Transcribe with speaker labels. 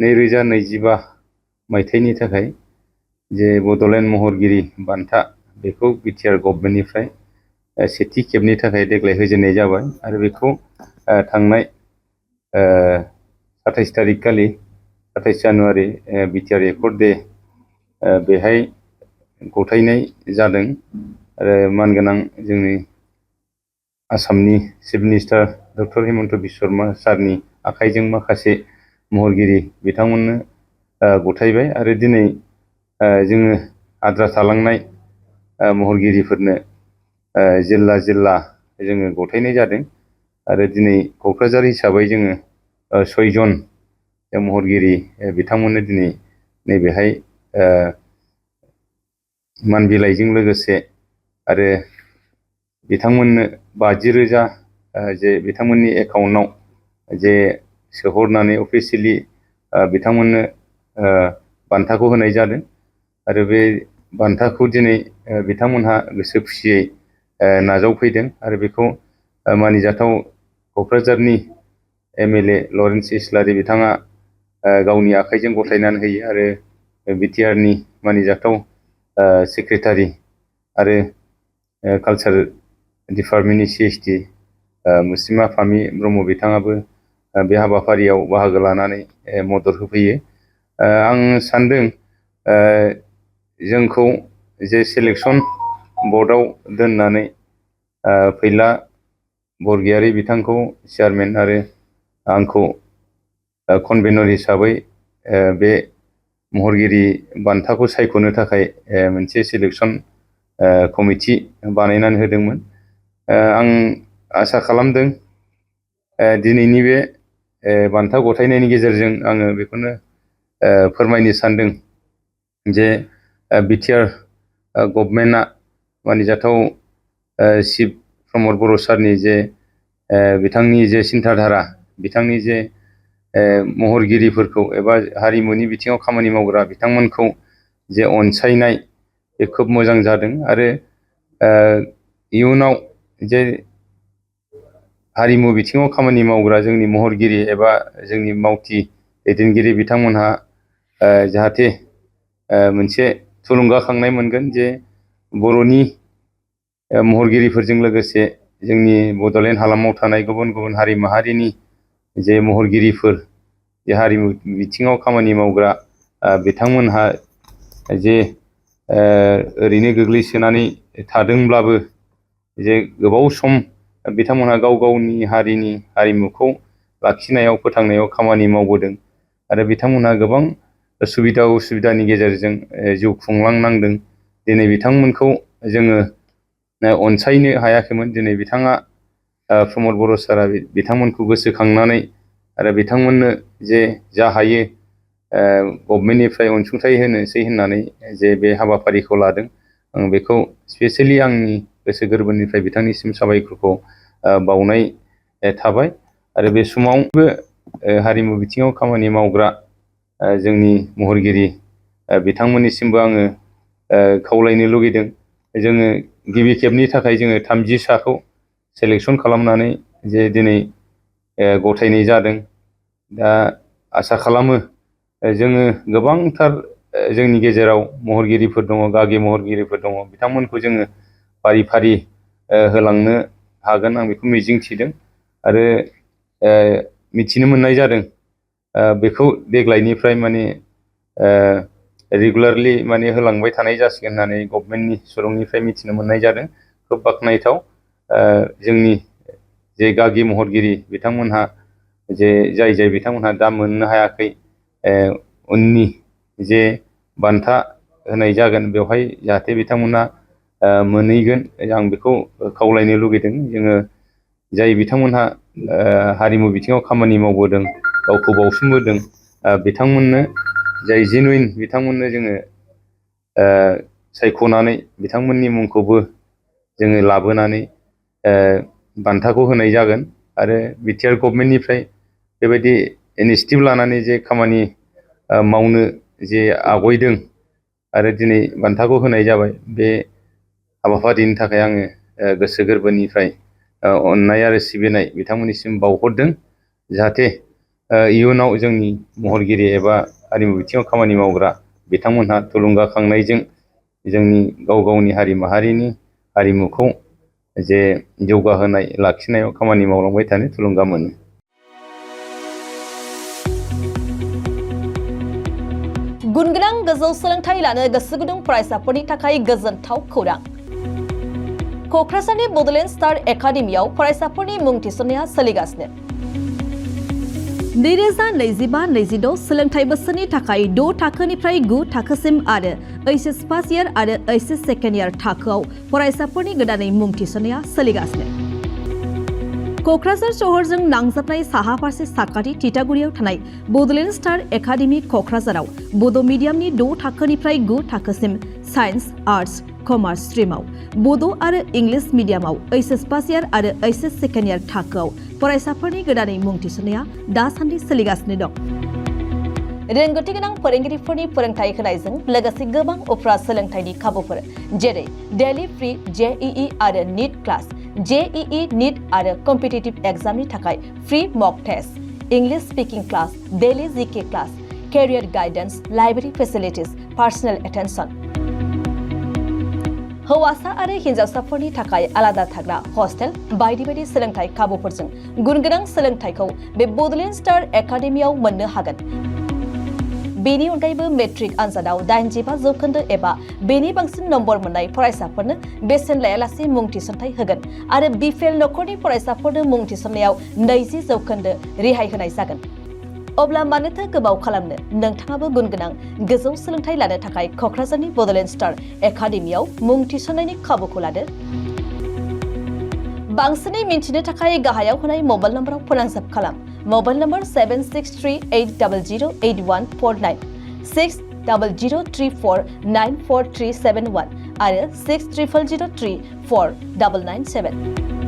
Speaker 1: 2025 मायथाइनि थाखाय जे बड'लेण्ड महरगिरि बान्था बेखौ बिटिआर गभर्नमेन्टनिफ्राय सेथि खेबनि थाखाय देग्लाय होजेननाय जाबाय आरो बेखौ थांनाय 27 तारिख खालि 27 जानुवारि बिटिआर एकर्ड डे बेहाय गथायनाय जादों आरो मानगोनां जोंनि आसामनि chief minister doctor Himanta Biswa Sharma सारनि आखाइजों माखासे महरगिरि बिथांमोननो गथायबाय आरो दिनै जोङो आद्रा थालांनाय महरगिरिफोरनो जिल्ला जिल्ला जोङो गथायनाय जादों आरो दिनै क'क्राझार हिसाबै जोङो 6 जन महरगिरि बिथांमोननो दिनै नैबेहाय मान बिलाइजों लोगोसे आरो बिथांमोननो 50,000 जे बिथांमोननि एकाउन्टआव जे सोहरनानै अफिसियेलि बिथांमोननो बान्थाखौ होनाय जादों आरो बे बान्थाखौ दिनै बिथांमोनहा गोसो खुसियै नाजावफैदों आरो बेखौ मानिजाथाव क'क्राझारनि एमएलए लरेन्स इस्लारि बिथाङा गावनि आखाइजों गथायनानै होयो आरो बिटिआरनि मानिजाथाव सेक्रेटारि आरो कालचार डिपार्टमेन्टनि सिएसडि मुस्रिमा फामि ब्रह्म बिथाङाबो बे हाबाफारियाव बाहागो लानानै मदद होफैयो। आं सान्दों जोंखौ जे सेलेक्सन बर्डआव दोननानै फैला बरगयारी बिथांखौ चेयारमेन आरो आंखौ कनभेनर हिसाबै बे महरगिरि बान्थाखौ सायख'नो थाखाय मोनसे सेलेक्सन कमिटि बानायनानै होदोंमोन। आं आसा खालामदों दिनैनि बे बान्था गथायनायनि गेजेरजों आङो बेखौनो फोरमायनो सानदों जे बिटिआर गभर्नमेन्टआ मानिजाथाव चिफ प्रमद बर' सारनि जे बिथांनि जे सिन्थाधारा बिथांनि जे महरगिरिफोरखौ एबा हारिमुनि बिथिङाव खामानि मावग्रा बिथांमोनखौ जे अनसायनाय बे खोब मोजां जादों आरो इयुनाव जे हारिमु बिथिङाव खामानि मावग्रा जोंनि महरगिरि एबा जोंनि मावथि दैदेनगिरि बिथांमोनहा जाहाथे मोनसे थुलुंगाखांनाय मोनगोन जे बर'नि महरगिरिफोरजों लोगोसे जोंनि बड'लेण्ड हालामाव थानाय गुबुन गुबुन हारि माहारिनि जे महरगिरिफोर जे हारिमु बिथिङाव खामानि मावग्रा बिथांमोनहा जे ओरैनो गोग्लैसोनानै थादोंब्लाबो जे गोबाव सम बिथांमोनहा गाव गावनि हारिनि हारिमुखौ लाखिनायाव फोथांनायाव खामानि मावबोदों आरो बिथांमोनहा गोबां सुबिदा उसुबिदानि गेजेरजों जिउ खुंलांनांदों। दिनै बिथांमोनखौ जोङो अनसायनो हायाखैमोन। दिनै बिथाङा प्रमद बर' सारा बिथांमोनखौ गोसोखांनानै आरो बिथांमोननो जे जा हायो गभर्नमेन्टनिफ्राय अनसुंथाइ होनोसै होननानै जे बे हाबाफारिखौ लादों आं बेखौ स्पेसियेलि आंनि गोसो गोरबोनिफ्राय बिथांनिसिम साबायखरखौ बावनाय थाबाय आरो बे समावबो हारिमु बिथिङाव खामानि मावग्रा जोंनि महरगिरि बिथांमोननिसिमबो आङो खावलायनो लुगैदों जोङो गिबि खेबनि थाखाय जोङो 30 सेलेक्सन खालामनानै जे दिनै गथायनाय जादों। दा आसा खालामो जोङो गोबांथार जोंनि गेजेराव महरगिरिफोर दङ गागि महरगिरिफोर दङ बिथांमोनखौ जोङो फारि फारि होलांनो हागोन आं बेखौ मिजिं थिदों आरो मिथिनो मोननाय जादों बेखौ देग्लायनिफ्राय माने रेगुलारलि माने होलांबाय थानाय जासिगोन होननानै गभर्नमेन्टनि सुरंनिफ्राय मिथिनो मोननाय जादों। खोब बाख्नायथाव जोंनि जे गागि महरगिरि बिथांमोनहा जे जाय बिथांमोनहा दा मोननो हायाखै उननि जे बान्था होनाय जागोन बेवहाय जाहाथे बिथांमोना मोनहैगोन आं बेखौ खावलायनो लुगैदों। जोङो जाय बिथांमोनहा हारिमु बिथिङाव खामानि मावबोदों गावखौ बावसोमबोदों बिथांमोननो जाय जेनुइन बिथांमोननो जोङो सायख'नानै बिथांमोननि मुंखौबो जोङो लाबोनानै बान्थाखौ होनाय जागोन आरो बिटिआर गभर्नमेन्टनिफ्राय बेबायदि इनिसियेटिभ लानानै जे खामानि मावनो जे आवगायदों आरो दिनै बान्थाखौ होनाय जाबाय बे हाबाफारिनि थाखाय आङो गोसो गोरबोनिफ्राय अननाय आरो सिबिनाय बिथांमोननिसिम बावहरदों। जाहाथे इयुनाव जोंनि महरगिरि एबा हारिमु बिथिङाव खामानि मावग्रा बिथांमोनहा थुलुंगाखांनायजों जोंनि गाव गावनि हारि माहारिनि हारिमुखौ जे जौगाहोनाय लाखिनायाव खामानि मावलांबाय थानो थुलुंगा मोनो।
Speaker 2: गुनगोनां गोजौ सोलोंथाइ लानो गोसो गुदुं फरायसाफोरनि थाखाय गोजोनथाव खौरां। क'क्राझारनि बड'लेण्ड स्टार एकाडेमियाव फरायसाफोरनि मुं थिसननाया सोलिगासिनो। 2025-26 सोलोंथाइ बोसोरनि थाखाय 6 थाखोनिफ्राय 9 थाखोसिम आरो HS फार्स्ट इयार आरो HS सेकेन्ड इयार थाखोआव फरायसाफोरनि गोदानै मुं थिसननाया सोलिगासिनो। क'क्राझार शहरजों नांजाबनाय साहा फारसे साखाथि तितागुरियाव थानाय बड'लेण्ड स्टार एकाडेमि क'क्राझाराव बड' मिडियामनि 6 थाखोनिफ्राय 9 थाखोसिम साइन्स, आर्ट्स, कमार्स स्ट्रिमाव, बड' आरो इंलिश मिडियामाव HS फार्स्ट इयार आरो HS सेकेन्ड इयार थाखोआव फरायसाफोरनि गोदानै मुं थिसननाया दासान्दि सोलिगासिनो दं। रोंगौथि गोनां फोरोंगिरिफोरनि फोरोंथाय होनायजों लोगोसे गोबां उफ्रा सोलोंथाइनि खाबुफोर जेरै डेली फ्री JEE आरो नीट क्लास, JEE नीट आरो कम्पिटिटिभ एग्जामनि थाखाय free mock test, English speaking class, daily GK class, career guidance, library facilities, personal attention. हौवासा आरो हिन्जावसाफोरनि थाखाय आलादा थाग्रा हस्टेल बायदि बायदि सोलोंथाइ खाबुफोरजों गुनगोनां सोलोंथाइखौ बे बड'लेण्ड स्टार एकाडेमियाव मोननो हागोन। बेनि अनगायैबो मेट्रिक आनजादाव 85% एबा बेनि बांसिन नम्बर मोननाय फरायसाफोरनो बेसेन लायालासे मुं थिसनथाइ होगोन आरो बिपिएल नखरनि फरायसाफोरनो मुं थिसननायाव 20% रेहाय होनाय जागोन। अब्ला मानोथो गोबाव खालामनो, नोंथाङाबो गुनगोनां गोजौ सोलोंथाइ लानो थाखाय क'क्राझारनि बड'लेण्ड स्टार एकाडेमियाव मुं थिसननायनि खाबुखौ लादो। बांसिनै मिन्थिनो थाखाय गाहायाव होनाय मबाइल नम्बराव फोनांजाब खालाम। मबाइल नम्बर 7638008149, 6003494371 आरो 6000034997।